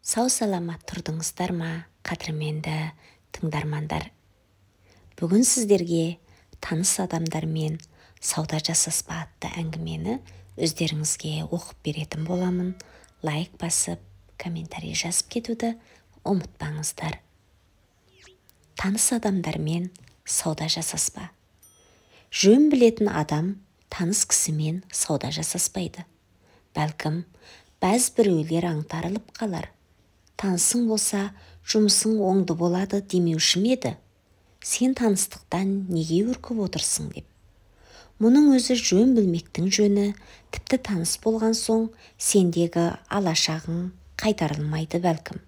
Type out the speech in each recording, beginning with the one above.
Сау-саламат тұрдыңыздар ма, қадірменді тыңдармандар? Бүгін сіздерге «Таныс адамдармен сауда жасаспа» атты әңгімені өздеріңізге оқып беретін боламын. Лайк басып, комментарий жазып кетуді ұмытпаңыздар. Таныс адамдармен сауда жасаспа. Жөн білетін адам таныс кісімен сауда жасаспайды. Бәлкім, бәз біреулер аңтарылып қалар. Танысың болса, жұмысың оңды болады демеуші ме еді? Сен таныстықтан неге үркіп отырсың деп. Мұның өзі жөн білмектің жөні, тіпті таныс болған соң сендегі алашағың қайтарылмайды бәлкім.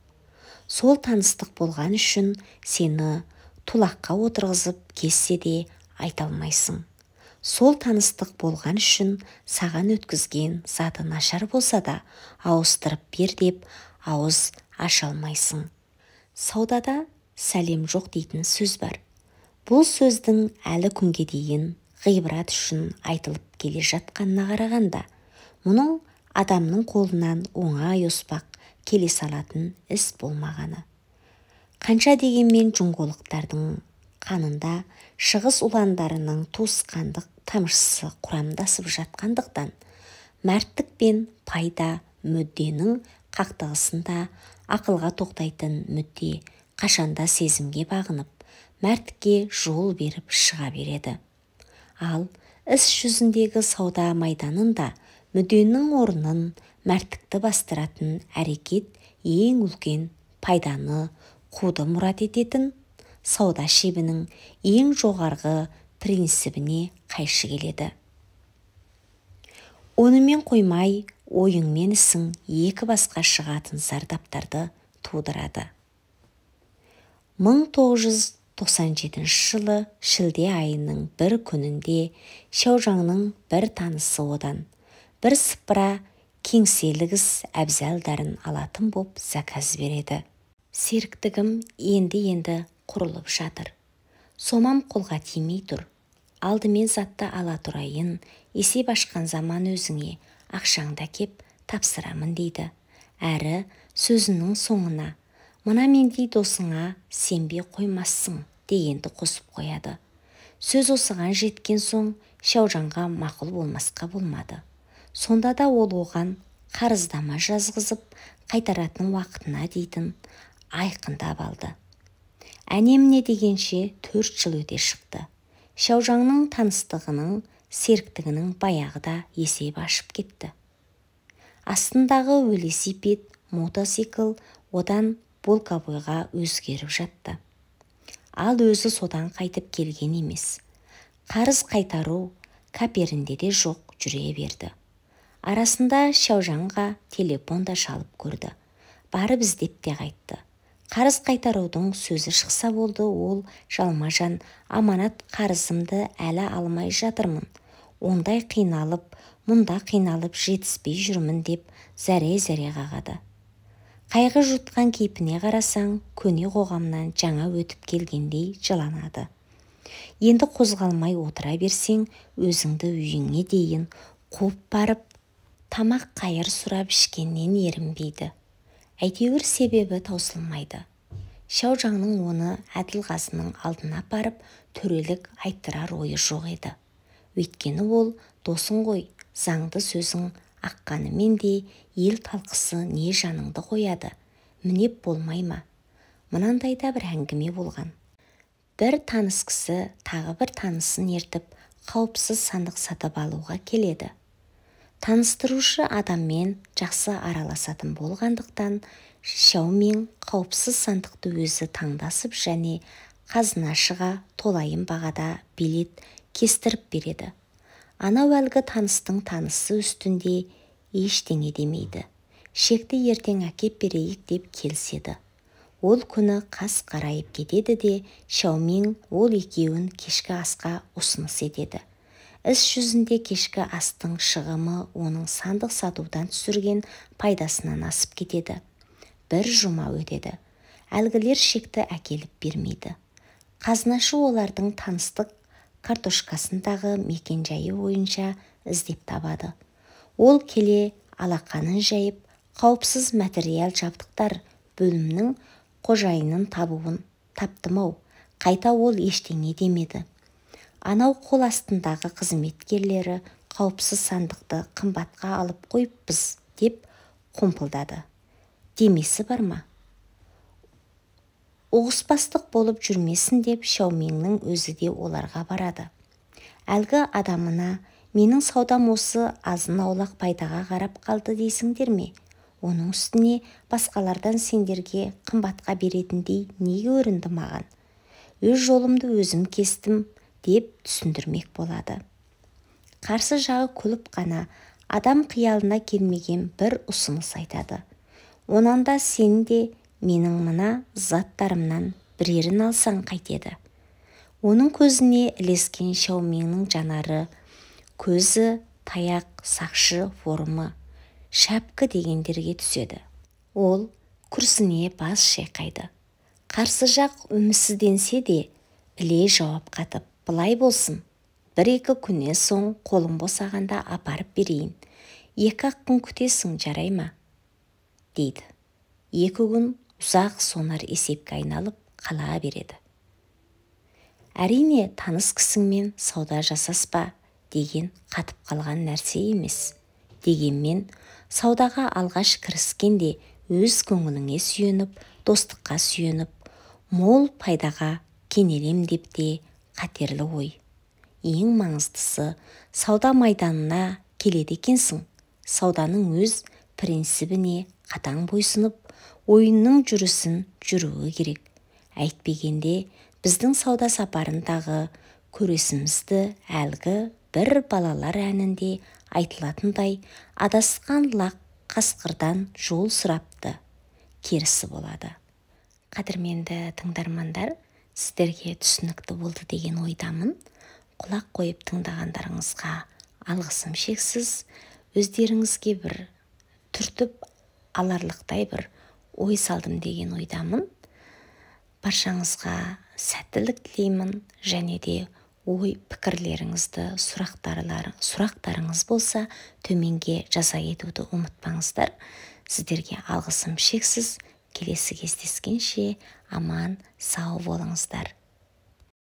Сол таныстық болған үшін сені тулаққа отырғызып кессе де айта алмайсың. Сол таныстық болған үшін саған өткізген заты нашар болса да ауыстырып бер деп ауыз аша алмайсың. Саудада сәлем жоқ дейтін сөз бар. Бұл сөздің әлі күнге дейін ғибрат үшін айтылып келе жатқанына қарағанда, мұның адамның қолынан оңай оспақ келе салатын іс болмағаны. Қанша дегенмен жоңғолықтардың қанында шығыс ұландарының туысқандық тамшысы құрамдасып жатқандықтан, мәрттік пен пайда мүдденің қақтығысында ақылға тоқтайтын мүдде қашанда сезімге бағынып, мәрттікке жол беріп шыға береді. Ал іс жүзіндегі сауда майданында мүдденің орнын мәрттікті бастыратын әрекет ең үлкен пайданы қуды мұрат ететін сауда шебінің ең жоғарғы принцибіне қайшы келеді. Онымен қоймай, ойың мен ісің екі басқа шығатын зардаптарды тудырады. 1997 жылы шілде айының бір күнінде Шяужаңның бір танысы одан бір сыпыра кеңселік іс әбзелдерін алатын боп заказ береді. Серіктігім енді-енді құрылып жатыр. Сомам қолға тимей тұр. Алдымен затты ала тұрайын, есеп ашқан заман өзіңе ақшаңды әкеп тапсырамын дейді. Әрі сөзінің соңына мына мендей досыңа сенбей қоймассың дегенді қосып қояды. Сөз осыған жеткен соң Шяужаңға мақұл болмасқа болмады. Сонда да ол оған қарыздама жазғызып, қайтаратын уақытына дейтін айқындап алды. Әне-міне дегенше 4 жыл өте шықты. Шяужаңның таныстығының, серіктігінің баяғыда есеп ашып кетті. Астындағы велосипед, мотоцикл одан болкобойға өзгеріп жатты. Ал өзі содан қайтып келген емес. Қарыз қайтару кәперінде де жоқ, жүре берді. Арасында Шяужаңға телефон да шалып көрді. Барып іздеп те қайтты. Қарыз қайтарудың сөзі шықса болды, ол жалма-жан аманат қарызымды әлі алмай жатырмын. Ондай қиналып, мұнда қиналып жетіспей жүрмін деп зәре-зәре қағады. Қайғы жұтқан кейпіне қарасаң, көне қоғамнан жаңа өтіп келгендей жыланады. Енді қозғалмай отыра берсең, өзіңді үйіңе дейін қуып барып, тамақ қайыр сұрап ішкеннен ерінбейді. Әйтеуір себебі таусылмайды. Шяужаңның оны әділқазының алдына апарып, төрелік айттырар ойы жоқ еді. Өйткені ол досың ғой, заңды сөзің аққанымен де ел талқысы не жаныңды қояды, мінеп болмай ма? Мынандай да бір әңгіме болған. Бір таныс кісі тағы бір танысын ертіп, қауіпсіз сандық сатып алуға келеді. Таныстырушы адаммен жақсы араласатын болғандықтан, Шяумиң қауіпсіз сандықты өзі таңдасып және қазынашыға толайым бағада билет кестіріп береді. Анау әлгі таныстың танысы үстінде ештеңе демейді. Шекті ертең әкеп берейік деп келіседі. Ол күні қас қарайып кетеді де, Шяумиң ол екеуін кешкі асқа ұсыныс етеді. Іс жүзінде кешкі астың шығымы оның сандық сатудан түсірген пайдасынан асып кетеді. Бір жұма өтеді. Әлгілер шекті әкеліп бермейді. Қазынашы олардың таныстық картошкасындағы мекен-жайы бойынша іздеп табады. Ол келе алақанын жайып, Қауіпсіз материал жабдықтар бөлімінің қожайынын табуын таптым-ау, қайта ол ештеңе демеді. Анау қол астындағы қызметкерлері қауіпсіз сандықты қымбатқа алып қойыппыз деп қомпылдады. Демесі бар ма? Ұғыспастық болып жүрмесін деп Шаумиңнің өзі де оларға барады. Әлгі адамына менің саудам осы азын-аулақ пайдаға қарап қалды дейсіңдер ме? Оның үстіне басқалардан сендерге қымбатқа беретіндей не көрінді маған? Өз жолымды өзім кестім деп түсіндірмек болады. Қарсы жағы күліп қана адам қиялына келмеген бір ұсыныс айтады. Онан да сен де менің мына заттарымнан бірерін алсаң қайтеді. Оның көзіне ілескен Шаумиңнің жанары, көзі таяқ, сақшы формы, шәпкі дегендерге түседі. Ол күрсіне бас шайқайды. Қарсы жақ үмітсізденсе де іле жауап қатып, былай болсын, бір-екі күннен соң қолым босағанда апарып берейін. 2-ақ күн күтесің, жарай ма? Дейді. 2 күн ұзақ сонар есепке айналып қала береді. Әрине, таныс кісіңмен сауда жасаспа деген қатып қалған нәрсе емес. Дегенмен, саудаға алғаш кіріскенде өз көңіліңе сүйеніп, достыққа сүйеніп, мол пайдаға кенелем деп те қатерлі ой. Ең маңыздысы, сауда майданына келеді екенсің. Сауданың өз принцибіне қатаң бойсынып, ойынның жүрісін жүруі керек. Әйтпегенде, біздің сауда сапарындағы көресімізді әлгі бір балалар әнінде айтылатындай адасқан лақ қасқырдан жол сұрапты. Керісі болады. Қадірменді тыңдармандар, сіздерге түсінікті болды деген ойдамын. Құлақ қойып тыңдағандарыңызға алғысым шексіз. Өздеріңізге бір түртіп аларлықтай бір ой салдым деген ойдамын. Баршаңызға сәттілік тілеймін және де ой пікірлеріңізді, сұрақтарыңыз болса төменге жаза кетуді ұмытпаңыздар. Сіздерге алғысым шексіз. Келесі кездескенше аман сау болыңыздар.